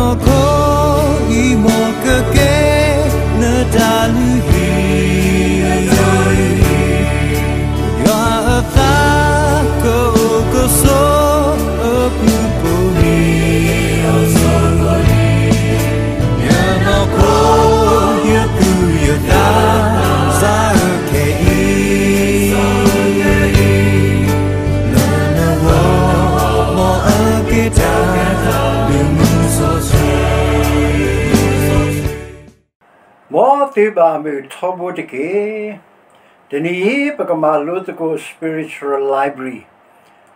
နီၢ်ခိအံၤ မ်ကကဲနတၢ်လုၢ်ဟံၣ်, ယွၤအသးကအိၣ်ကဆိးအပူၤပိာ်မံၤ, ယနီၢ်ခိ ယသူၣ်ယသး စးအၢခဲအံၤ လၢနဂီၢ် မ်အက့ၤတၢ်ဒုးမုၢ်စီဆှံ. မ်သုဘၣ်မုာ်ထီဘိတက့ၢ်. တနံၤအံၤ ပကမၤလိသကိး Spiritual Library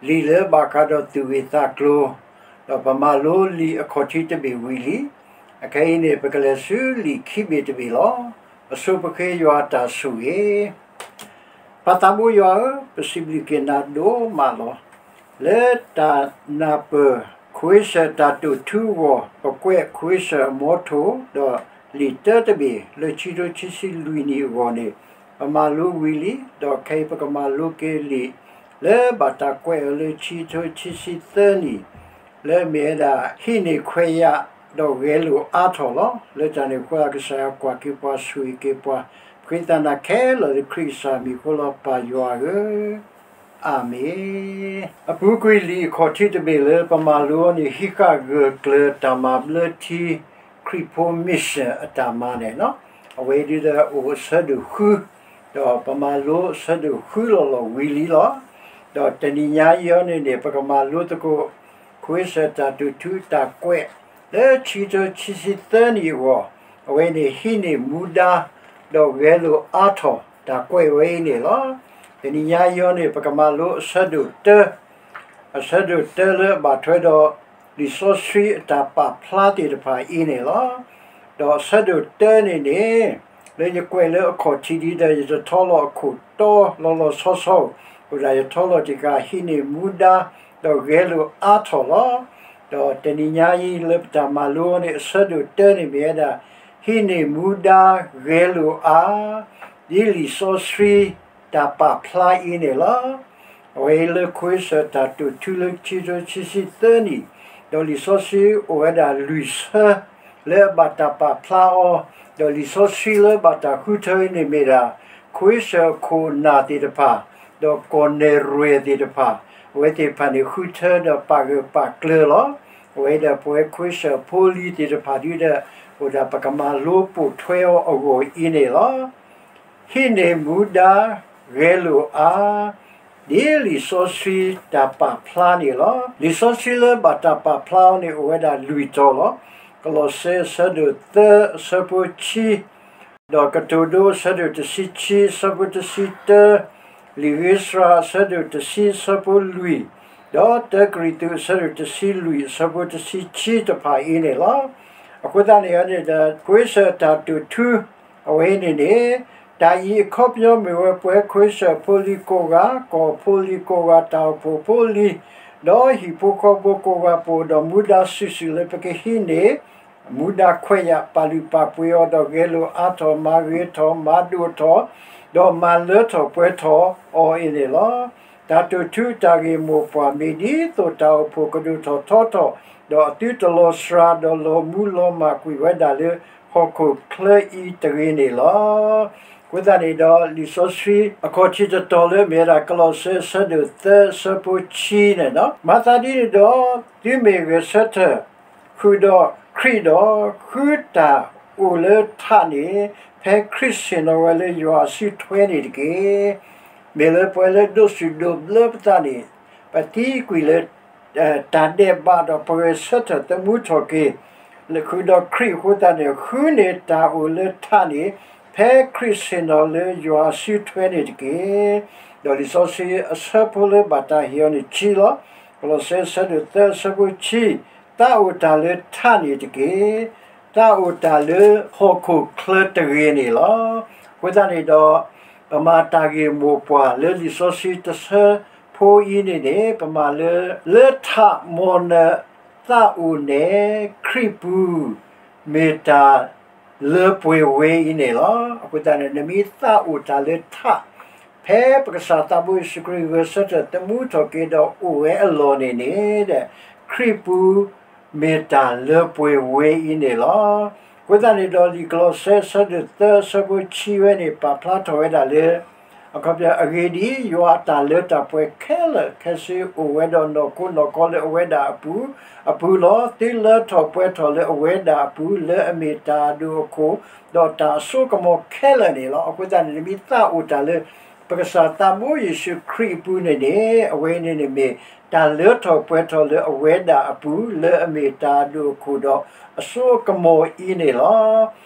လံာ်လၢဘၣ်ဃးဒီးသူၣ်ဂ့ၢ်သးကျိၤ, ဒီးပမၤလိလံာ်အခီၣ်ထံးတဘ့ၣ်ဝံၤလံ. အခဲအံၤန့ၣ် ပကလဲၤဆူလံာ်ခံဘ့ၣ်တဘ့ၣ်လီၤ. ပဆိပဃ့ယွၤအတၢ်ဆိၣ်ဂ့ၤ. ပၢ်သးဘိယွၤဧၢ, ပစံးဘျုးက့ၤနၤဒိၣ်မးလီၤ. လၢတၢ်နၢ်ပၢၢ် ခွ့စၢၣ်တၢ်တိာ်ထူအဂီၢ် ပကွဲးခွ့စၢၣ်အမီထိၣ် ဒီးလံာ်တၢတဘ့ၣ် လၢခံထိခံဆံလွံၢ်နံၣ်အဂီၢ်န့ၣ် ပမၤလိဝံၤလံ, ဒီးခဲအံၤပကမၤလိက့ၤလံာ် လၢဘၣ်တၢ်ကွဲးအီၤလၢခံထိခံဆံသၢနံၣ် လၢအမ့ၢ်ဝဲဒၣ် ဟံးန့ၢ်ခွဲးယာ် ဒီးဂဲၤလိာ်အါထီၣ်လီၤ. လၢတၢ်န့ၣ်အဃိ ကစၢ်ယွၤကွၢ်က့ၤပှၤ ဆိၣ်ဂ့ၤက့ၤပှၤ, ပဃ့သးနၤခဲလၢာ်လၢခရံာ်ကစၢ်မံၤအဃိလီၤ ပၢ်ယွၤဧၢ, အၤမ့ၣ်. အပူၤကွံာ်လံာ်အခီၣ်ထံးတဘ့ၣ်လၢပမၤလိအီၤန့ၣ် ဟံးဃာ်ဂၢၢ်ကျၢၤတၢ်မၤဘျၢထံ ခရံာ်ဖိ mission အတၢ်မၤန့ၣ်လီၤ. အဝဲဒၣ်ဒီးအိၣ်အဆၢဒိၣ်ဃု, ဒီးပမၤလိအဆၢဒိၣ်ဃုလီၤလီၤဝံၤလံလီၤ. ဒီးတနံၤညါအံၤအီၤန့ၣ်န့ၣ် ပကမၤလိသကိး ခွ့စၢၣ်တၢ်တိာ်ထူတၢ်ကွဲး လၢခံထိခံဆံသၢနံၣ်အဂီၢ်, အဝဲန့ၣ်ဟံးန့ၢ်မူဒါ ဒီးဂဲၤလိာ်အါထီၣ်တၢ်ကွဲးဝဲအံၤန့ၣ်လီၤ. တနံၤညါအံၤအီၤန့ၣ် ပကမၤလိအဆၢဒိၣ်တၢ, အဆၢဒိၣ်တၢလၢအဘၣ်ထွဲဒီး လံာ်စီဆှံအတၢ်ပာ်ဖျါသ့ၣ်တဖၣ်အံၤန့ၣ်လီၤ. ဒီးအဆၢဒိၣ်တၢန့ၣ်န့ၣ် လၢယကွဲးလၢအခီၣ်ထံးဒ်ဒီး ယတထီလီၤအခိၣ်တီလီၤလီၤဆီဆီ, အဃိဒၣ်ယထီလီၤတ့ၢ်ဃာ် ဟံးန့ၢ်မူဒါ ဒီးဂဲၤလိာ်အါထီၣ်လီၤ. ဒီးတနံၤညါအံၤလၢပတၢ်မၤလိအီၤန့ၣ် အဆၢဒိၣ်တၢန့ၣ်မ့ၢ်ဝဲဒၣ် ဟံးန့ၢ်မူဒါဂဲၤလိာ်အါ ဒ်လံာ်စီဆှံတၢ်ပာ်ဖျါအံၤန့ၣ်လီၤ. အဝဲလၢခွ့စၢၣ်တၢ်တိာ်ထူလၢခံထိခံဆံသၢနံၣ်, ဒီးလံာ်စီဆှံအိၣ်ဝဲဒၣ်လွံၢ်ဆၢ လၢအဘၣ်တၢ်ပာ်ဖျါအီၤ, ဒီးလံာ်စီဆှံလၢဘၣ်တၢ်ဃုထၢအံၤန့ၣ်မ့ၢ်ဒၣ် ခွ့စၢၣ်အခိၣ်အနၢ်သ့ၣ်တဖၣ်, ဒီးကီၢ်နဲၣ်ရွဲၣ်သ့ၣ်တဖၣ်, အဝဲသ့ၣ်တဖၣ်န့ၣ်ဃုထၢဒီးပာ်ဂၢၢ်ပာ်ကျၢၤလီၤ. အဝဲဒၣ်ပဝဲခွ့စၢၣ်ဖိလံၤသ့ၣ်တဖၣ်ဒ်ဒီး အိၣ်ဒၣ်ပကမၤလိပိာ်ထွဲအီၤအဂီၢ်အံၤန့ၣ်လီၤ. ဟံးန့ၢ်မူဒါဂဲၤလိာ်အါ ဒ်လံာ်စီဆှံတၢ်ပာ်ဖျါန့ၣ်လီၤ. လံာ်စီဆှံလၢဘၣ်တၢ်ပာ်ဖျါအီၤန့ၣ် အိၣ်ဝဲဒၣ်လွံၢ်တီၤလီၤ. ကလီးစဲအဆၢဒိၣ်သၢအဆၢဖိဆံ, ဒီးကတိၤဒိအဆၢဒိၣ်တဆံခံအဆၢဖိတဆံတၢ, လံာ်ဧ့စြၤအဆၢဒိၣ်တဆံအဆၢဖိလွံၢ်, ဒီးတၢကရံၣ်သူးအဆၢဒိၣ်တဆံလွံၢ်အဆၢဖိတဆံခံတဖၣ်အံၤန့ၣ်လီၤ. အဃိသတးန့ၣ်န့ၣ်ဒီး ခွ့စၢၣ်တၢ်တိာ်ထူ အဝဲအံၤန့ၣ်န့ၣ် တၢ်အံၤအခီပညီမ့ၢ်ဝဲပဝဲခွ့စၢၣ်ဖိလံၤကိးဂၤ, ကီၢ်ဖိလံၤကိးဂၤ, တၢ်အိၣ်ဖှိၣ်ဖိလံၤ, ဒီးဟံၣ်ဖိဃီဖိကိးဂၤ ပအိၣ်ဒီးမူဒါစုာ်စုာ်လၢပကဟံးန့ၢ် မူဒါခွဲးယာ်ပာ်လုၢ်ပာ်ပှ့ၤအီၤ ဒီးဂဲၤလိာ်အါထီၣ် မၤဂ့ၤထီၣ် မၤဒိၣ်ထီၣ် ဒီးမၤလၢထီၣ်ပှဲၤထီၣ်အီၤအံၤန့ၣ်လီၤ. တၢ်တိာ်ထူတၢ်ဂ့ၢ်မိၢ်ပှၢ် မ့ၢ်ဒ်သိးတၢ်အိၣ်ဖှိၣ်ကဒိၣ်ထီၣ်ထီထီၣ် ဒီးအသုတလီၤစှၤ ဒီးလီၤမူလီၤမၢ်ကွံာ်ဝဲဒၣ်လၢဟီၣ်ခိၣ်ချၢအံၤတဂ့ၤန့ၣ်လီၤ. အဃိသတးန့ၣ်ဒီး လံာ်စီဆှံအခီၣ်ထံးတတီၤလၢမ့ၢ်ဝဲဒၣ် ကလီးစဲအဆၢဒိၣ်သၢအဆၢဖိဆံန့ၣ်လီၤ. မၤသးဒ်န့ၣ်ဒီး သုမ့ၢ်ဂဲၤဆၢထၢၣ် ဃုာ်ဒီးခရံာ်ဒီး ဃုတၢ်အိၣ်လၢထးန့ၣ် ဖဲခရံာ်ဆ့ၣ်နီၤဝဲလၢယွၤအစုထွဲန့ၣ်တက့ၢ်. မ့ၢ်လၢပဝဲလၢဒိးဆူၣ်ဒိးဘျၢပသးန့ၣ် ပသံကွံာ်လၢ တၢ်ဒဲးဘးဒီးပဂဲၤဆၢထၢၣ်သမူထီၣ်က့ၤ ဃုာ်ဒီးခရံာ်အဃိသတးန့ၣ် ဃုန့ၢ်တၢ်အိၣ်လၢထးန့ၣ် ဖဲခရံာ်ဆ့ၣ်နီၤလၢယွၤအစုထွဲန့ၣ်တက့ၢ်. ဒီးလံာ်စီဆှံအဆၢဖိလၢဘၣ်တၢ်ဟ့ၣ်အီၤန့ၣ်ဆံလီၤ. ကလီးစဲအဆၢဒိၣ်သၢအဆၢဖိဆံ, သးအိၣ်တၢ်လၢထးန့ၣ်တက့ၢ်. သးအိၣ်တၢ်လၢဟီၣ်ခိၣ်ချၢတဂ့ၤန့ၣ်လီၤ. အဃိသတးန့ၣ်ဒီး ပမၤတၢ်ဂ့ၢ်မိၢ်ပှၢ်လၢလံာ်စီဆှံတဆၢဖိအံၤန့ၣ်န့ၣ် ပမၤလၢ လၢထးမ်နသးအိၣ်နဲၣ်ခရံာ်ပူၤ မ့ၢ်တၢ်လၢပှဲၤဝဲအံၤန့ၣ်လီၤ. အဃိသတးန့ၣ် နမ့ၢ်သးအိၣ်တၢ်လၢထး ဖဲပကစၢ်သးဘိယ့ၣ်ၡူးခရံာ်ဂဲၤဆၢထၢၣ်သမူထီၣ်က့ၤဒီးအိၣ်ဝဲအလီၢ်န့ၣ်န့ၣ် ခရံာ်ပူၤ မ့ၢ်တၢ်လၢပှဲၤဝဲအံၤန့ၣ်လီၤ. အဃိသတးန့ၣ်ဒီး လံာ်ကလီးစဲ အဆၢဒိၣ်သၢ အဆၢဖိဆံဝဲန့ၣ် ပာ်ဖျါထီၣ်ဝဲဒၣ်လၢ အခီပညီ အဂ့ၢ်ဒ်အံၤ, ယွၤအတၢ်လၢတၢ်ပှဲၤခဲလၢာ်ခဲဆ့ အိၣ်ဝဲဒီးနီၢ်ခိနီၢ်ခီလၢအဝဲဒၣ်အပူၤ, အပူၤလီၤ. သုလၢထီၣ်ပှဲၤထီၣ်လၢအဝဲဒၣ်အပူၤ လၢအမ့ၢ်တၢ်အဒိၣ်အခိၣ် ဒီးတၢ်အစိကမီၤခဲလၢာ်န့ၣ်လီၤ. အဃိသတးန့ၣ် နမ့ၢ်သးအိၣ်တၢ်လၢ ပကစၢ်သးဘိယ့ၣ်ၡူးခရံာ်အပူၤန့ၣ်န့ၣ် အဝဲန့ၣ်န့ၣ်မ့ၢ် တၢ်လၢထီၣ်ပှဲၤထီၣ်လၢအဝဲဒၣ်အပူၤ လၢအမ့ၢ်တၢ်အဒိၣ်အခိၣ်ဒီးအစိအကမီၤအံၤန့ၣ်လီၤ.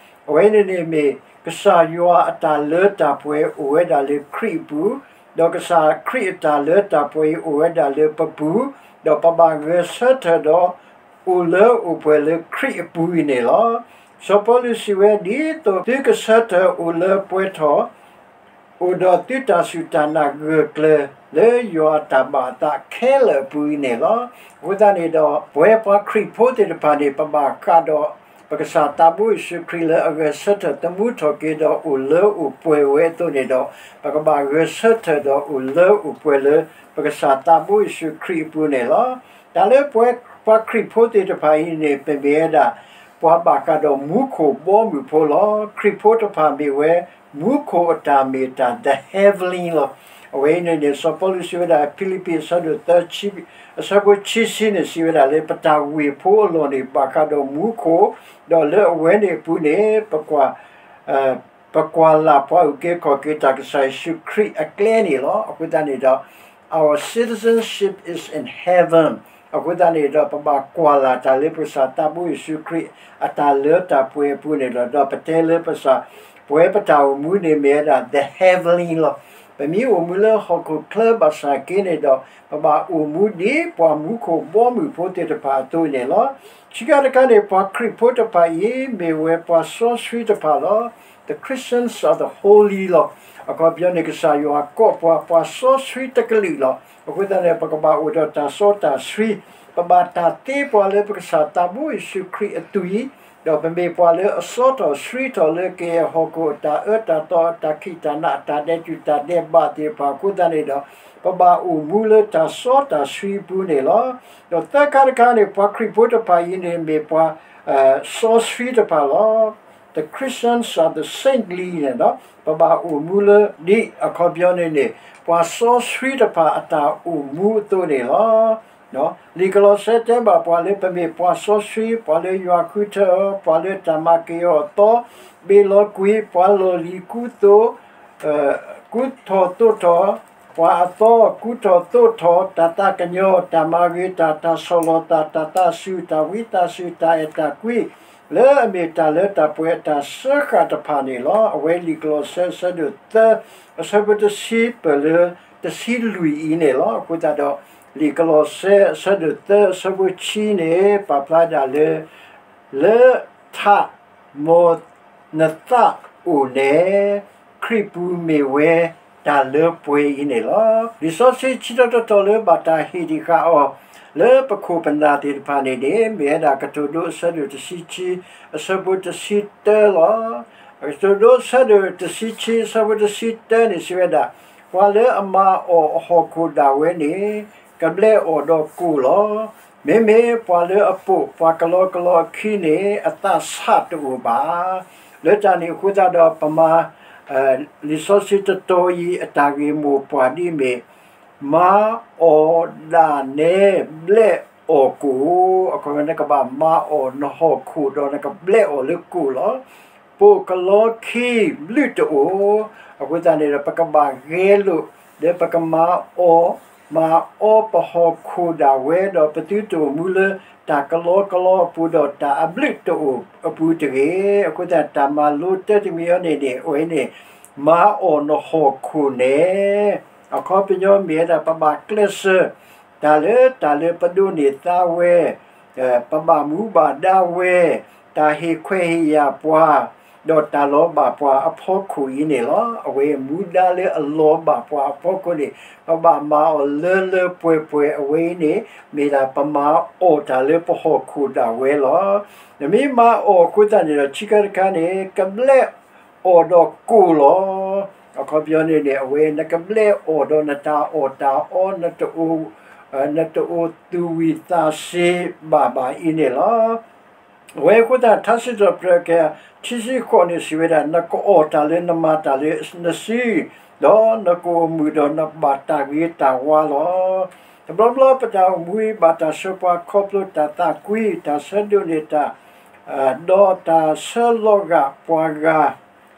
အဝဲန့ၣ်န့ၣ်မ့ၢ် ကစၢ်ယွၤအတၢ်လၢတၢ်ပှဲၤအိၣ်ဝဲဒၣ်လၢခရံာ်အပူၤ, ဒီးကစၢ်ခရံာ်အတၢ်လၢတၢ်ပှဲၤအံၤအိၣ်ဝဲဒၣ်လၢပပူၤ, ဒီးပဘၣ်ဂဲၤဆၢထၢၣ်ဒီး အိၣ်လၢအိၣ်ပှဲၤလၢခရံာ်အပူၤအံၤန့ၣ်လီၤ. စီၤပီလူးစံးဝဲ ဒ်သိးသုကဆၢထၢၣ်အိၣ်လၢပှဲၤထီၣ် အိၣ်ဒီးသုတၢ်စူၢ်တၢ်နာ်ဂၢၢ်ကျၢၤ လၢယွၤအတၢ်ဘၣ်အသးခဲလၢာ်အပူၤအံၤန့ၣ်လီၤ. အဃိသတးန့ၣ်ဒီး ပဝဲပှၤခရံာ်ဖိသ့ၣ်တဖၣ်န့ၣ် ပဘၣ်ဃးဒီး ပကစၢ်သးဘိယ့ၣ်ၡူးခရံာ်လၢအဂဲၤဆၢထၢၣ်သမူထီၣ်က့ၤဒီးအိၣ်လၢအိၣ်ပှဲၤဝဲအသိးန့ၣ်ဒီး ပကဘၣ်ဂဲၤဆၢထၢၣ်ဒီးအိၣ်လၢအိၣ်ပှဲၤလၢ ပကစၢ်သးဘိယ့ၣ်ၡူးခရံာ်အပူၤန့ၣ်လီၤ. တၢ်လၢပဝဲပှၤခရံာ်ဖိသ့ၣ်တဖၣ်အံၤန့ၣ် ပမ့ၢ်ဝဲဒၣ် ပှၤဘၣ်ဃးဒီးမူခိၣ်ဘီမုၢ်ဖိလီၤ. ခရံာ်ဖိတဖၣ်မ့ၢ်ဝဲ မူခိၣ်အတၢ်မ့ၢ်တၢ် the heavenly လီၤ. အဝဲအံၤန့ၣ်န့ၣ် စီၤပီလူးစံးဝဲဒၣ် ဖံလံးပံး အဆၢဒိၣ်သၢ အဆၢဖိခံဆံန့ၣ် စံးဝဲဒၣ်လၢ ပတၢ်ဝ့ၢ်ဖိအလီၢ်န့ၣ် ဘၣ်ဃးဒီးမူခိၣ်, ဒီးလၢအဝဲန့ၣ်အပူၤန့ၣ် ပကွၢ်လၢ်ပှၤအုၣ်က့ၤခီၣ်က့ၤတၢ်ကစၢ်ယ့ၣ်ၡူးခရံာ်အကျဲန့ၣ်လီၤ. အဃိသတးန့ၣ်ဒီး our citizenship is in heaven. အဃိသတးန့ၣ်ဒီး ပဘၣ်ကွၢ်လၢ်တၢ်လၢပကစၢ်သးဘိယ့ၣ်ၡူးခရံာ် အတၢ်လၢတၢ်ပှဲၤအပူၤန့ၣ်လီၤ. ဒီးပတဲလၢပကစၢ် ပဝဲပတၢ်အိၣ်မူန့ၣ်မ့ၢ်ဝဲဒၣ် the heavenly လီၤ. ပမ့ၢ်အိၣ်မူလၢဟီၣ်ခိၣ်ချၢဘၣ်ဆၣ်က့န့ၣ်ဒီး ပဘၣ်အိၣ်မူဒ်ပှၤမူခိၣ်ဘီမုၢ်ဖိသ့ၣ်တဖၣ်အသိးန့ၣ်လီၤ. ဆံးခါတခါန့ၣ် ပှၤခရံာ်ဖိတဖၣ်အံၤ မ့ၢ်ဝဲပှၤစီဆှံတဖၣ်လီၤ. The Christians are the holy လီၤ. အခီပညီန့ၣ် ကစၢ်ယွၤကိးပှၤ ပှၤစီဆှံတကလုာ်လီၤ. အဃိသတးန့ၣ် ပကဘၣ်အိၣ်ဒီးတၢ်စီတၢ်ဆှံ, ပဘၣ်တၢ်သ့ပှၤလၢပကစၢ်သးဘိယ့ၣ်ၡူးခရံာ်အသွံၣ်, ဒီးပမ့ၢ်ပှၤလၢအဆီထီၣ်ဆှံထီၣ်လၢကယဲၢ်ဟီၣ်ခိၣ်အတၢ်အၢတၢ်သီ အတၢ်ခံးတၢ်နး အတၢ်ဒဲးတူၢ်တၢ်ဒဲးဘးသ့ၣ်တဖၣ်အဃိသတးန့ၣ်ဒီး ပဘၣ်အိၣ်မူလၢတၢ်စီတၢ်ဆှံအပူၤန့ၣ်လီၤ. ဒီးသၢခါတခါန့ၣ် ပှၤခရံာ်ဖိတဖၣ်အံၤန့ၣ်မ့ၢ်ပှၤ စီဆှံတဖၣ်လီၤ. The Christians are the saintly န့ၣ်ဒီး ပဘၣ်အိၣ်မူလၢဒ်အခီပညီန့ၣ်န့ၣ် ပှၤစီဆှံတဖၣ်အတၢ်အိၣ်မူအသိးန့ၣ်လီၤ. လံာ်ကလီးစဲတဲဘၣ်ပှၤလၢပမ့ၢ်ပှၤစီဆှံ, ပှၤလၢယွၤဃုထၢအီၤ, ပှၤလၢတၢ်မၤက့ၤအီၤအသီ, ဘ့ၣ်လီၤကွံာ်, ပှၤလီၢ်လံၤကူသိး ကူထီၣ်သိးထီၣ်ပှၤအသီ, ကူထီၣ်သိးထီၣ်တၢ်သးကညီၤ, တၢ်မၤဂ့ၤတၢ်, တၢ်ဆီၣ်လီၤသး, တၢ်သးစူၤ, တၢ်ဝံသးစူၤ, တၢ်အဲၣ်တၢ်ကွံ, လၢအမ့ၢ်တၢ်လၢတၢ်ပှဲၤအတၢ်စၢဃာ်တဖၣ်န့ၣ်လီၤ. အဝဲလံာ်ကလီးစဲ အဆၢဒိၣ်သၢ အဆၢဖိတဆံပၢၢ်လၢတဆံလွံၢ်အံၤန့ၣ်လီၤ. အဃိသတးဒီး လံာ်ကလီးစဲ အဆၢဒိၣ်သၢ အဆၢဖိတဆံန့ၣ် ပာ်ဖျါဒၣ်လၢ လၢထး မ်နသးအိၣ်နဲၣ် ခရံာ်ပူၤမ့ၢ်ဝဲတၢ်လၢပှဲၤအံၤန့ၣ်လီၤ. လံာ်စီဆှံဆံတီတီတီၤလၢဘၣ်တၢ်ဟ့ၣ်ဒံးဃာ်အီၤ လၢပခိၣ်ပနၢ်သ့ၣ်တဖၣ်န့ၣ်န့ၣ် မ့ၢ်ဝဲဒၣ်ကတိၤဒိ အဆၢဒိၣ်တဆံခံ အဆၢဖိတဆံတၢလီၤ. ကတိၤဒိ အဆၢဒိၣ်တဆံခံ အဆၢဖိတဆံတၢန့ၣ် စံးဝဲဒၣ်, ပှၤလၢအမၤအီၣ်အဟီၣ်ခိၣ်ဒၣ်ဝဲန့ၣ် ကဘျဲးအီၣ်ဒီးကိၣ်လီၤ. မ့မ့ၢ်ပှၤလၢအပိာ်ပှၤကလီကလီအခံန့ၣ် အသးဆးတအိၣ်ဘၣ်. လၢတၢ်န့ၣ်အဃိသတးဒီး ပမၤ လံာ်စီဆှံတတီၤအံၤ အတၢ်ဂ့ၢ်မိၢ်ပှၢ်ဒ်အမ့ၢ် မၤအီၣ်ဒၣ်နဲဘျဲးအီၣ်ကိၣ်, အခီပညီ နကဘၣ်မၤအီၣ်နဟီၣ်ခိၣ်ဒီးနကဘျဲးအီၣ်လၢကိၣ်လီၤ. ပိာ်ကလီခံဘျုးတအိၣ်, အဃိသတးန့ၣ်ဒီး ပကဘၣ်ဂဲၤလိာ် ဒီးပကမၤအီၣ် မၤအီပဟီၣ်ခိၣ်ဒၣ်ဝဲဒီး ပသုတအိၣ်မူလၢတၢ်ကလီကလီအပူၤဒီးတၢ်အဘျုးတအိၣ်အပူၤတဂ့ၤ. အဃိသတး တၢ်မၤလိတၢ်တမံၤအံၤန့ၣ်န့ၣ် အဝဲန့ၣ် မၤအီၣ်နဟီၣ်ခိၣ်နဲၣ်, အခီပညီမ့ၢ်ဝဲဒၣ် ပဘၣ်ကျဲးစၢး တၢ်လၢ တၢ်လၢပဒိးန့ၢ်သါဝဲ, ပဘၣ်မူဘၣ်ဒါဝဲ, တၢ်ဟ့ၣ်ခွဲးဟ့ၣ်ယာ်ပှၤ, ဒီးတၢ်လီၤဘၣ်ပှၤအဖီခိၣ်အံၤန့ၣ်လီၤ. အဝဲမူဒါလၢအလီၤဘၣ်ပှၤအဖီခိၣ်န့ၣ် ပဘၣ်မၤအီၤလၢလၢပှဲၤပှဲၤ အဝဲအံၤန့ၣ် မ့ၢ်ဒၣ်ပမၤအီၣ်တၢ်လၢပဟီၣ်ခိၣ်ဒၣ်ဝဲလီၤ. နမ့ၢ်မၤအီၣ်အဃိသတးန့ၣ်ဒီး ဆံးခါတခါန့ၣ် ကဘျဲးအီၣ်ဒီးကိၣ်လီၤ. အခီပညီန့ၣ်န့ၣ် အဝဲနကဘျဲးအီၣ်ဒီးနတၢ်အီၣ်တၢ်အီ နတအိၣ် နတအိၣ်သူၣ်ဝံၤသးစ့ၤဘၣ်ဘၣ်အံၤန့ၣ်လီၤ. အဝဲအဃိသတး ထါစံးထီၣ်ပတြၢၤ အခံ ခံဆံဃိးန့ၣ် စံးဝဲဒၣ်, နကအီၣ်တၢ်လၢနမၤတၢ်လၢနစု, ဒီးနကအိၣ်မုာ်ဒီးနဘၣ်တၢ်ဂ့ၤတၢ်ဝါလီၤ. တဘျီဘျီပတၢ်အိၣ်မူအံၤ ဘၣ်တၢ်ဆှၢပှၤခီဖျိတၢ်သးကွံ, တၢ်ဆၢဒိးန့ၢ်တၢ် ဒီးတၢ်ဆၢလီၤဂာ်ပှၤဂၤ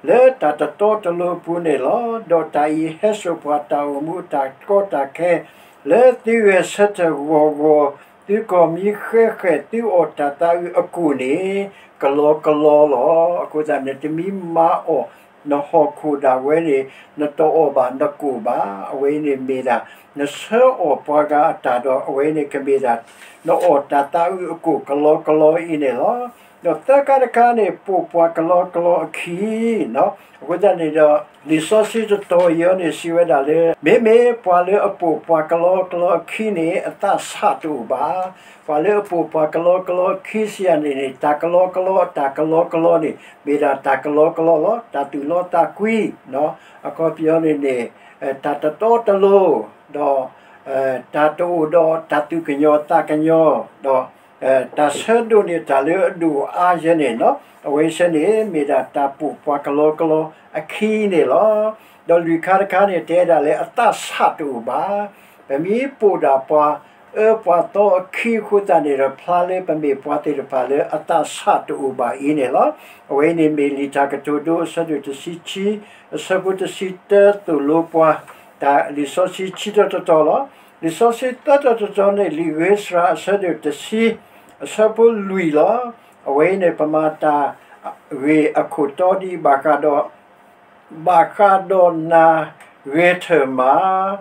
လၢတၢ်တတီတလိၤအပူၤန့ၣ်လီၤ. ဒီးတၢ်အံၤဟဲစိာ်ပှၤတၢ်အိၣ်မူ တၢ်ကီတၢ်ခဲ လၢသုဂဲၤဆၢထၢၣ်ဂီၢ်ဂီၢ်, သုကီၢ်မံဃဲဃဲ, သုအီၣ်တၢ်သးအုးအကိၣ်န့ၣ် ကလီကလီလီၤ. အဃိသတး နတမံမၤအီၣ် နဟီၣ်ခိၣ်ဒၣ်ဝဲန့ၣ် နတအီၣ်ဘၣ်နကိၣ်ဘၣ်. အဝဲအံၤန့ၣ်မ့ၢ်ဒၣ် နဆၢအီၣ်ပှၤဂၤအတၢ်ဒီး အဝဲန့ၣ်ကမ့ၢ်ဒၣ် နအီၣ်တၢ်သးအုးအကိၣ်ကလီကလီအံၤန့ၣ်လီၤ. ဒီးသၢခါတခါန့ၣ် ပိာ်ပှၤကလီကလီအခံ, အဃိသတးန့ၣ်ဒီး လံာ်စီဆှံတတီၤအံၤအံၤန့ၣ် စံးဝဲဒၣ်လၢ မ့မ့ၢ်ပှၤလၢအပိာ်ပှၤကလီကလီအခံန့ၣ် အသးဆးတအိၣ်ဘၣ်. ပှၤလၢအပိာ်ပှၤကလီကလီအခံစံးယၤန့ၣ်န့ၣ် တၢ်ကလီကလီ တၢ်ကလီကလီန့ၣ် မ့ၢ်ဒၣ်တၢ်ကလီကလီလီၤ. တၢ်သူၣ်လီသးကွံ အခီပညီန့ၣ်န့ၣ် တၢ်တတီတလိၤ, ဒီး တၢ်တအိၣ်ဒီးတၢ်သူၣ်ကညီၤသးကညီၤ, ဒီး တၢ်ဆၢဒိးန့ၢ်တၢ်လၢအဒိၣ်အါယဲန့ၣ်လီၤ. အဝဲဆဲန့ၣ် မ့ၢ်ဒၣ်တၢ်ပိာ်ပှၤကလီကလီအခံန့ၣ်လီၤ. ဒီးလွံၢ်ခါတခါန့ၣ် တဲဒၣ်လၢအသးဆးတအိၣ်ဘၣ်. ပမ့ၢ်ပိာ်ဒၣ်ပှၤအၢပှၤသီအခံအဃိသတးန့ၣ်ဒီး ဖျါလၢပမ့ၢ်ပှၤသ့ၣ်တဖၣ်လၢအသးဆးတအိၣ်ဘၣ်အံၤန့ၣ်လီၤ. အဝဲအံၤန့ၣ်မ့ၢ်လံာ်တၢ်ကတိၤဒိ အဆၢဒိၣ်တဆံခံ, အဆၢဖိတဆံတၢ သိၣ်လိပှၤ တၢ်လံာ်စီဆှံခံတီၤတတီၤလီၤ. လံာ်စီဆှံသၢတီၤတတီၤန့ၣ် လံာ်ဂ့ၤစရၤ အဆၢဒိၣ်တဆံ, အဆၢဖိလွံၢ်လီၤ. အဝဲအံၤန့ၣ် ပမၤတၢ်ဂ့ၢ်အခိၣ်တီဒ်အံၤ ဘၣ်ဃးဒီး ဘၣ်ဃးဒီးနၤဂဲၤထၢၣ်မး,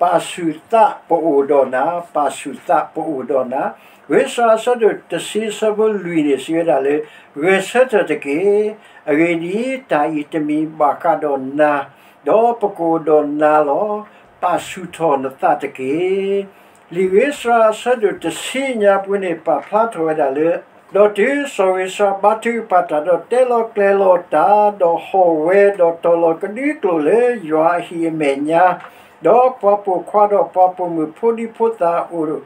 ပာ်ဆူၣ်သးပအိၣ်ဒီးနၤ, ပာ်ဆူၣ်သးပအိၣ်ဒီးနၤ. ဂ့ၤစရၤ အဆၢဒိၣ်တဆံ အဆၢဖိလွံၢ်န့ၣ် စံးဝဲဒၣ်လၢ ဂဲၤဆၢထၢၣ်တက့ၢ်. အဂ့ၢ်ဒ်အံၤ, တၢ်အံၤတမံၤဘၣ်ဃးဒီးနၤ, ဒီးပကအိၣ်ဒီးနၤလီၤ. ပာ်ဆူၣ်ထီၣ်နသးတက့ၢ်. လံာ်ဂ့ၤစရၤ အဆၢဒိၣ်တဆံညါပူၤန့ၣ် ပာ်ဖျါထီၣ်ဝဲဒၣ်လၢ ဒီးတုၤစီၤဂ့ၤစရၤဘါထုကဖၣ်တၢ်ဒီး တဲလီၤကျဲၤလီၤတၢ်, ဒီးဟီၣ်ဝဲ, ဒီးတီၤလီၤကဒွံကျိာ်လၢယွၤအဟံၣ်အမဲာ်ညါ, ဒီးပှၤပိာ်ခွါဒီးပှၤပိာ်မုၣ်ဖိဒံဖိသၣ်အိၣ်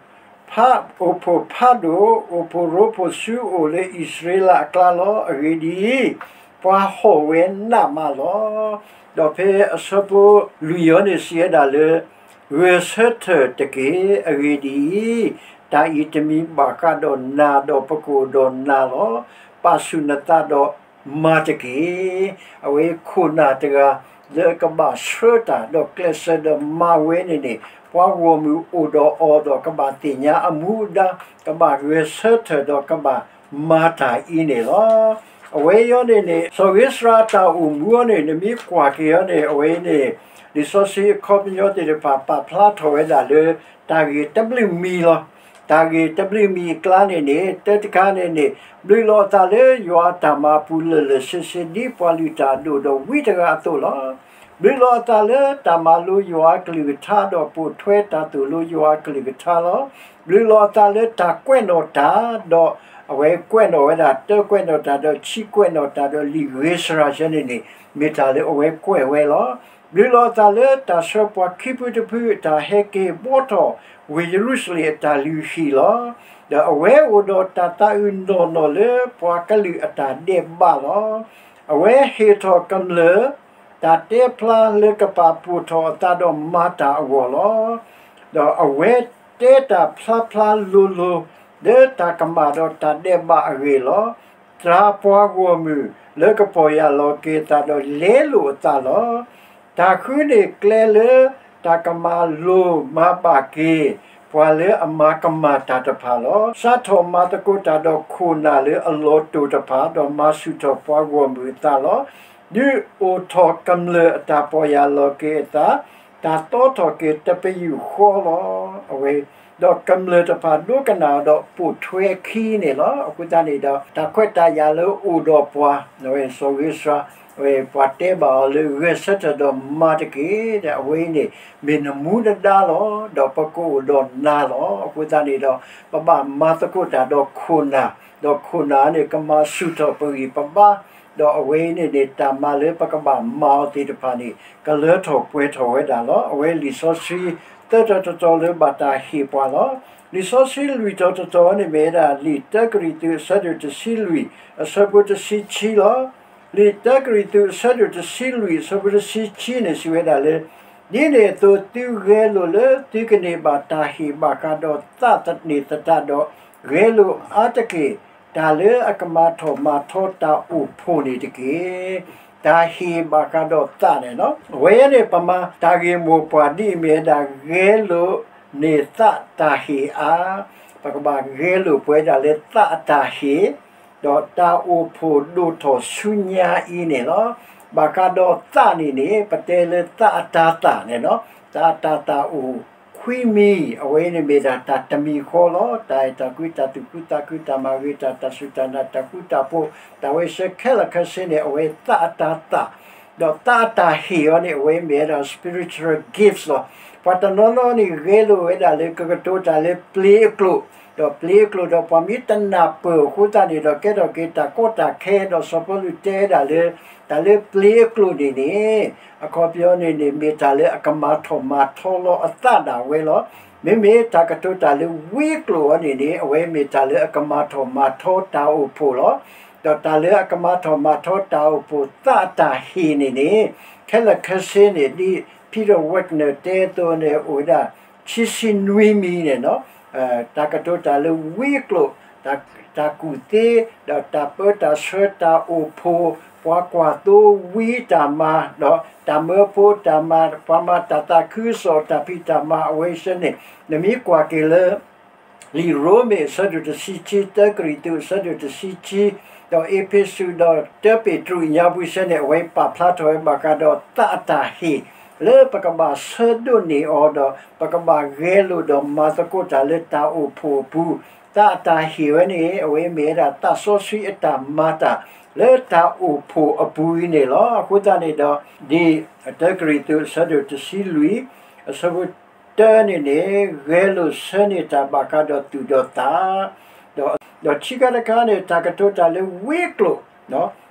ဖး, အိၣ်ဖှိၣ်ဖးဒိၣ်, အိၣ်ဖှိၣ်ရိဖှိၣ်စုအိၣ်လၢအံၣ်စရ့လးအကျါလီၤ. အဂ့ၢ်ဒ်အံၤ, ပှၤဟီၣ်ဝဲနးမးလီၤ. ဒီးဖဲအဆၢဖိလွံၢ်အံၤန့ၣ် စံးဝဲဒၣ်လၢ ဂဲၤဆၢထၢၣ်တက့ၢ်. အဂ့ၢ်ဒ်အံၤ, တၢ်အံၤတမံၤဘၣ်ဃးဒီးနၤ, ဒီးပကအိၣ်ဒီးနၤလီၤ. ပာ်ဆူၣ်နသးဒီးမၤတက့ၢ်. အဝဲခိၣ်နၢ်တဂၤ လၢကဘၣ်ဆှၢတၢ်ဒီးကျဲးစၢးဒီးမၤဝဲန့ၣ်န့ၣ် ပှၤဂီၢ်မုၢ်အိၣ်ဒီးအီၤဒီးကဘၣ်သ့ၣ်ညါအမူအဒါ, ကဘၣ်ဂဲၤဆၢထၢၣ်ဒီးကဘၣ်မၤတၢ်အံၤန့ၣ်လီၤ. အဝဲအံၤန့ၣ်န့ၣ် စီၤဧ့စြၤအတၢ်အိၣ်မူအံၤန့ၣ် နမ့ၢ်ကွၢ်က့ၤအီၤန့ၣ် အဝဲအံၤန့ၣ် လံာ်စီဆှံအခီပညီသ့ၣ်တဖၣ် ပာ်ဖျါထီၣ်ဝဲဒၣ်လၢ တၢ်ဂ့ၢ်တဘျုးမံၤလီၤ. တၢ်ဂ့ၢ်တဘျုးမံၤအကျါန့ၣ်န့ၣ် တၢတခါန့ၣ်န့ၣ် ဘျုးလီၤအသးလၢယွၤအတၢ်မၤအပူၤလၢာ်လၢာ်ဆ့ဆ့ ဒ်ပှၤလုၢ်တၢ်အဒိၣ်ဒီးဝံတဂၤအသိးလီၤ. ဘျုးလီၤအသးလၢတၢ်မၤလိယွၤအကလုၢ်ကထါ ဒီးပိာ်ထွဲတၢ်သိၣ်လိယွၤအကလုၢ်ကထါလီၤ. ဘျုးလီၤအသးလၢတၢ်ကွဲးနီၣ်တၢ် ဒီးအဝဲကွဲးနီၣ်ဝဲဒၣ် တၢကွဲးနီၣ်တၢ် ဒီးခံကွဲးနီၣ်တၢ် ဒီးလံာ်ဂ့ၤစရၤယဲန့ၣ်န့ၣ် မ့ၢ်တၢ်လၢအဝဲကွဲးဝဲလီၤ. ဘျုးလီၤအသးလၢတၢ်ဆှၢပှၤခံဖုတဖု တၢ်ဟဲက့ၤဘှီထီၣ်ဝ့ၢ်ယရူၤၡလ့ၣ်အတၢ်လုၢ်ဟံၣ်လီၤ. ဒီးအဝဲအိၣ်ဒီးတၢ်သးအုးနီၢ်နီၢ်လၢပှၤကလုာ်အတၢ်ဒဲးဘးလီၤ. အဝဲဟ့ၣ်ထီၣ်ကမျၢၢ် တၢ်တဲဖျါလၢကပာ်ဖှိၣ်ထီၣ်အသးဒီးမၤတၢ်အဂီၢ်လီၤ. ဒီးအဝဲတဲတၢ်ဖျါဖျါလိၤလိၤ လၢတၢ်ကမၣ်ဒီးတၢ်ဒဲးဘးအဂ့ၢ်လီၤ. တြၢပှၤဂီၢ်မုၢ်လၢကပီၢ်ယၢ်လီၤက့ၤအသးဒီးလဲလိာ်အသးလီၤ. တၢ်ဃုန့ၢ်ကျဲလၢတၢ်ကမၤလိၤမၤဘၣ်က့ၤ ပှၤလၢအမၤကမၣ်တၢ်တဖၣ်လီၤ. စးထီၣ်မၤသကိးတၢ်ဒီးခိၣ်နၢ်လၢအလီၤတိၢ်တဖၣ် ဒီးမၤဆူၣ်ထီၣ်ပှၤဂီၢ်မုၢ်အသးလီၤ. ဒုးအိၣ်ထီၣ်ကမျၢၢ်အတၢ်ပီၢ်ယၢ်လီၤက့ၤအသး, တၢ်သီထီၣ်က့ၤတပယူာ်ဃီလီၤ. အဝဲ ဒီးကမျၢၢ်တဖၣ်ဒိကနၣ်အီၤဒီးပိာ်ထွဲအခံန့ၣ်လီၤ. အဃိသတးန့ၣ်ဒီး တၢ်ခွဲးတၢ်ယာ်လၢအိၣ်ဒီးပှၤ စီၤဧ့စြၤ ပှၤတဲဘၣ်အီၤလၢဂဲၤဆၢထၢၣ်ဒီးမၤတက့ၢ်, အဝဲအံၤန့ၣ် မ့ၢ်နမူနဒါလီၤ. ဒီးပကအိၣ်ဒီးနၤလီၤ. အဃိသတးန့ၣ်ဒီး ပဘၣ်မၤသကိးတၢ်ဒီးခိၣ်နၢ်, ဒီးခိၣ်နၢ်န့ၣ် ကမၤဆူၣ်ထီၣ်ပဂံၢ်ပဘါ, ဒီးအဝဲအံၤန့ၣ်န့ၣ် တၢ်မၤလၢပကဘၣ်မၤအီၤသ့ၣ်တဖၣ်န့ၣ် ကလၢထီၣ်ပှဲၤထီၣ်ဝဲဒၣ်လီၤ. အဝဲလံာ်စီဆှံ သၢတီၤတတီၤလၢဘၣ်တၢ်ဟ့ၣ်ပှၤလီၤ. လံာ်စီဆှံလွံၢ်တီၤတတီၤန့ၣ်မ့ၢ်ဝဲဒၣ် လံာ်တၢကရံၣ်သူးအဆၢဒိၣ်တဆံလွံၢ် အဆၢဖိတဆံခံလီၤ. လံာ်တၢကရံၣ်သူးအဆၢဒိၣ်တဆံလွံၢ် အဆၢဖိတဆံခံန့ၣ် စံးဝဲဒၣ်လၢ ဒ်န့ၣ်အသိး သုဂဲၤလိာ်လၢသုကန့ၢ်ဘၣ်တၢ်ဟ့ၣ်ဘၣ်ဃးဒီးသးသန့ၤသတးဒီး, ဂဲၤလိာ်အါတက့ၢ် တၢ်လၢအကမၤထီၣ်မၤထီတၢ်အိၣ်ဖှိၣ်န့ၣ်တက့ၢ်. တၢ်ဟ့ၣ်ဘၣ်ဃးဒီးသးန့ၣ်လီၤ. အဝဲန့ၣ် ပမၤတၢ်ဂ့ၢ်မိၢ်ပှၢ်ဒ်အမ့ၢ်ဝဲဒၣ် ဂဲၤလိာ်န့ၢ်သးတၢ်ဟ့ၣ်အါ, ပကဘၣ်ဂဲၤလိာ်ပဝဲဒၣ်လၢသးအတၢ်ဟ့ၣ် ဒီးတၢ်အိၣ်ဖှိၣ်ဒိၣ်ထီၣ်ဆူညါအံၤန့ၣ်လီၤ. ဘၣ်ဃးဒီးသးန့ၣ်န့ၣ် ပတဲလၢသးအတၤသၣ်န့ၣ်လီၤ. သးအတၤသၣ်အိၣ်ခွံမံၤ, အဝဲန့ၣ်မ့ၢ်ဒၣ်တၢ်တမံၤဃီလီၤ. တၢ်အဲၣ်တၢ်ကွံ တၢ်သူၣ်ခုသးခု တၢ်မၤဂ့ၤတၢ် တၢ်စူၢ်တၢ်နာ် တၢ်ဃူတၢ်ဖိး တၢ်ဝဲဆၢခဲလၢာ်ခဲဆ့န့ၣ် အဝဲသးအတၤသၣ် ဒီးသးအတၢ်ဟ့ၣ်အီၤန့ၣ် အဝဲမ့ၢ်ဝဲဒၣ် spiritual gifts လီၤ. ပှၤတနီၤနီၤန့ၣ် ဂဲၤလိာ်ဝဲဒၣ်လၢကကတိၤတၢ်လၢပျ့ၤအကျိာ်, ဒီးပျ့ၤအကျိာ်ဒီးပှၤမ့ၢ်တနၢ်ပၢၢ်အဃိသတးန့ၣ်ဒီး ကဲထီၣ်က့ၤတၢ်ကီတၢ်ခဲ ဒီးစီၤပီလူးတဲဝဲဒၣ်လၢ တၢ်လၢပျ့ၤအကျိာ်န့ၣ်န့ၣ် အခီပညီန့ၣ်န့ၣ် မ့ၢ်တၢ်လၢအကမၤထီၣ်မၤထီလီၤအသးဒၣ်ဝဲလီၤ. မ့မ့ၢ်တၢ်ကတိၤတၢ်လၢဝံအကျိာ်အီၤန့ၣ်န့ၣ် အဝဲမ့ၢ်တၢ်လၢအကမၤထီၣ်မၤထီတၢ်အိၣ်ဖှိၣ်လီၤ. ဒီးတၢ်လၢအကမၤထီၣ်မၤထီတၢ်အိၣ်ဖှိၣ် သးအတၢ်ဟ့ၣ်န့ၣ်န့ၣ် ခဲလၢာ်ခဲဆ့န့ၣ် ဒ် Peter Wagner တဲအသိးန့ၣ် အိၣ်ဝဲဒၣ် ခံဆံနွံမံၤန့ၣ်လီၤ. တၢ်ကတိၤတၢ်လၢဝံအကျိာ်, တၢ်ကူၣ်သ့, ဒီးတၢ်ပၢတၢ်ဆှၢတၢ်အိၣ်ဖှိၣ်, ပှၤကွၢ်သိဝံတၢ်မၤ, ဒီးတၢ်မၢဖိတၢ်မၤ, ပှၤမၤတၢ်သးခုကစီၣ်တၢ်ဖံးတၢ်မၤအဝဲဆၢန့ၣ်, နမ့ၢ်ကွၢ်က့ၤလၢ လံာ်ရိမ့ၤအဆၢဒိၣ်တဆံခံ, တၢကရံၣ်သူးအဆၢဒိၣ်တဆံခံ, ဒီးအ့းဖ့းစူးဒီးတၢပ့းတရူးညါပူၤဆၢန့ၣ် အဝဲပာ်ဖျါထီၣ်ဝဲဘၣ်ဃးဒီးသးအတၢ်ဟ့ၣ် လၢပကဘၣ်ဆၢဒိးန့ၢ်အီၤဒီး ပကဘၣ်ဂဲၤလိာ်ဒီးမၤသကိးတၢ်လၢတၢ်အိၣ်ဖှိၣ်အပူၤ, သးအတၢ်ဟ့ၣ်ဝဲန့ၣ် အဝဲမ့ၢ်ဝဲဒၣ်သးစီဆှံအတၢ်မၤတၢ်လၢတၢ်အိၣ်ဖှိၣ်အပူၤအံၤန့ၣ်လီၤ. အဃိသတးန့ၣ်ဒီး ဒ်တၢကရံၣ်သူးအဆၢဒိၣ်တဆံလွံၢ် အဆၢဖိ တၢန့ၣ်န့ၣ် ဂဲၤလိာ်ဆၢန့ၢ်တၢ်ဘၣ်ဃးဒီးသူၣ်ဒီးသး, ဒီးဆံးခါတခါန့ၣ် တၢ်ကတိၤတၢ်လၢဝံအကျိာ်,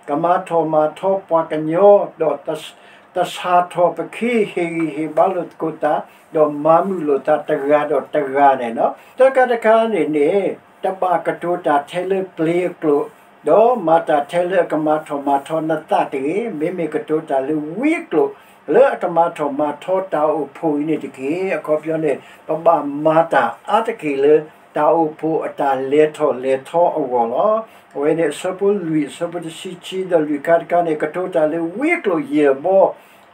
ကမၤထီၣ်မၤထီပှၤကညီ, ဒီးသဆၣ်ထီၣ်ပခံ ဟ့ၣ်ဂံၢ်ဟ့ၣ်ဘါလိာ်သကိးသး, ဒီးမၤမုာ်လိာ်သးတဂၤဒီးတဂၤန့ၣ်လီၤ. သၢခါတခါန့ၣ်န့ၣ် တဘၣ်ကတိၤတၢ်ထဲလၢပျ့ၤအကျိာ်, ဒီးမၤတၢ်ထဲလၢအကမၤထီၣ်မၤထီနသးတဂ့ၤ, မ့မ့ၢ်ကတိၤတၢ်လၢဝံအကျိာ် လၢအကမၤထီၣ်မၤထီတၢ်အိၣ်ဖှိၣ်အံၤန့ၣ်တက့ၢ်. အခီပညီန့ၣ် ပဘၣ်မၤတၢ်အါတက့ၢ်လၢ တၢ်အိၣ်ဖှိၣ်အတၢ်လဲၤထီၣ်လဲၤထီအဂီၢ်လီၤ. အဝဲန့ၣ်အဆၢဖိလွံၢ် အဆၢဖိတဆံခံ ဒီးလွံၢ်ခါတခါန့ၣ် ကတိၤတၢ်လၢဝံအကျိာ်ယဲၢ်ဘီ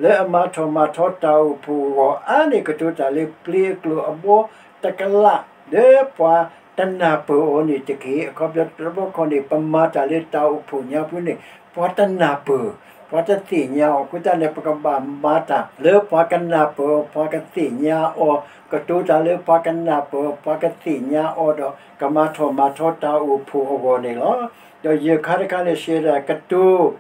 လၢအမၤထီၣ်မၤထီတၢ်အိၣ်ဖှိၣ်အဂီၢ်အါန့ၣ် ကတိၤတၢ်လၢပျ့ၤအကျိာ်အဘီတကလး လၢပှၤတနၢ်ပၢၢ်အီၤန့ၣ်တက့ၢ်. အခီပညီတဘျီခီန့ၣ် ပမၤတၢ်လၢတၢ်အိၣ်ဖှိၣ်ညါပူၤန့ၣ် ပှၤတနၢ်ပၢၢ်, ပှၤတသ့ၣ်ညါအီၤအဃိသတးန့ၣ် ပကဘၣ်မၤတၢ်လၢပှၤကနၢ်ပၢၢ်အီၤ ပှၤကသ့ၣ်ညါအီၤ, ကတိၤတၢ်လၢပှၤကနၢ်ပၢၢ်အီၤ ပှၤကသ့ၣ်ညါအီၤဒီး ကမၤထီၣ်မၤထီတၢ်အိၣ်ဖှိၣ်အဂီၢ်န့ၣ်လီၤ. ဒီးယဲၢ်ခါတခါန့ၣ် စံးဝဲဒၣ် ကတိၤ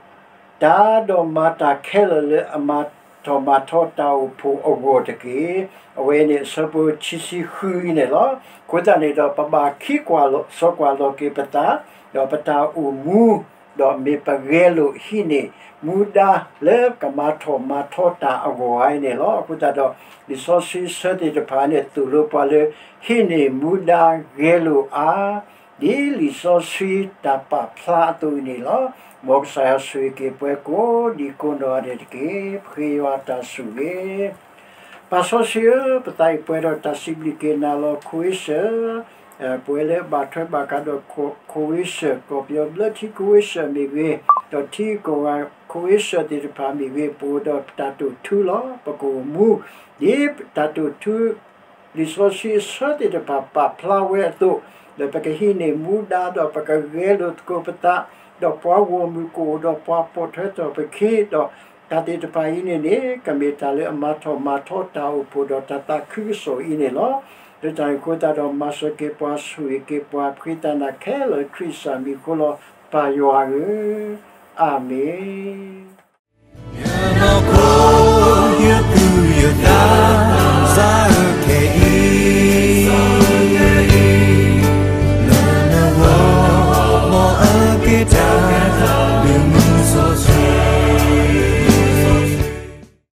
တၢ်ဒီးမၤတၢ်ခဲလၢာ်လၢအမၤထီၣ်မၤထီတၢ်အိၣ်ဖှိၣ်အဂီၢ်တက့ၢ်. အဝဲန့ၣ်အဆၢဖိခံဆံဃုအံၤန့ၣ်လီၤ. အဃိသတးန့ၣ်ဒီး ပဘၣ်ခံကွၢ်လီၤ စီၤကွၢ်လီၤက့ၤပသး ဒီးပတၢ်အိၣ်မူ, ဒီးမ့ၢ်ပဂဲၤလိာ်ဟံးန့ၢ်မူဒါလၢကမၤထီၣ်မၤထီတၢ်အဂီၢ်အံၤန့ၣ်လီၤ. အဃိသတးဒီး လံာ်စီဆှံဆၢသ့ၣ်တဖၣ်န့ၣ် သိၣ်လိပှၤလၢ ဟံးန့ၢ်မူဒါဂဲၤလိာ်အါ ဒ်လံာ်စီဆှံတၢ်ပာ်ဖျါအသိးအံၤန့ၣ်လီၤ. မ်ကစၢ်ယွၤဆိၣ်ဂ့ၤက့ၤပှၤကိးဒံကိးနီၢ်ဂၤဒဲးတက့ၢ်. ပဃ့ယွၤတၢ်ဆိၣ်ဂ့ၤ. ပၢ်စီဆှံဧၢ, ပသးအံၤပှဲၤဒီးတၢ်စံးဘျုးက့ၤနၤလီၤ ခိၣ်ဝ့စၢၣ်, ပဝဲလၢဘၣ်ထွဲဘၣ်ဃးဒီးခိၣ်ဝ့စၢၣ် ကီၢ်ပယီၤဘျၢထံခိၣ်ဝ့စၢၣ်မ့ၢ်ဂ့ၤ, ဒီးထံဂုၤကီၢ်ဂၤခိၣ်ဝ့စၢၣ်သ့ၣ်တဖၣ်မ့ၢ်ဂ့ၤ, ပအိၣ်ဒီးတၢ်တိာ်ထူလီၤ. ပကအိၣ်မူ ဒ်တၢ်တိာ်ထူ လံာ်စီဆှံအဆၢသ့ၣ်တဖၣ်ပာ်ဖျါဝဲအသိး, ဒီးပကဟံးန့ၢ်မူဒါဒီးပကဂဲၤလိာ်သကိးပသး, ဒီးပှၤဂီၢ်မုၢ်ကအိၣ်ဒီးပှၤပိာ်ထွဲထီၣ်ပခံ, ဒီးတၢ်သ့ၣ်တဖၣ်အံၤန့ၣ်န့ၣ် ကမ့ၢ်တၢ်လၢအမၤထီၣ်မၤထီတၢ်အိၣ်ဖှိၣ်ဒီးတၢ်သးခုကစီၣ်အံၤန့ၣ်လီၤ. လၢတၢ်န့ၣ်အဃိသတးဒီး မၤစၢၤက့ၤပှၤ ဆိၣ်ဂ့ၤက့ၤပှၤ ပဃ့တၢ်နၤခဲလၢာ်ခရံာ်စၢ်မံၤအဃိလီၤ ပၢ်ယွၤဧၢ, အၤမ့ၣ်.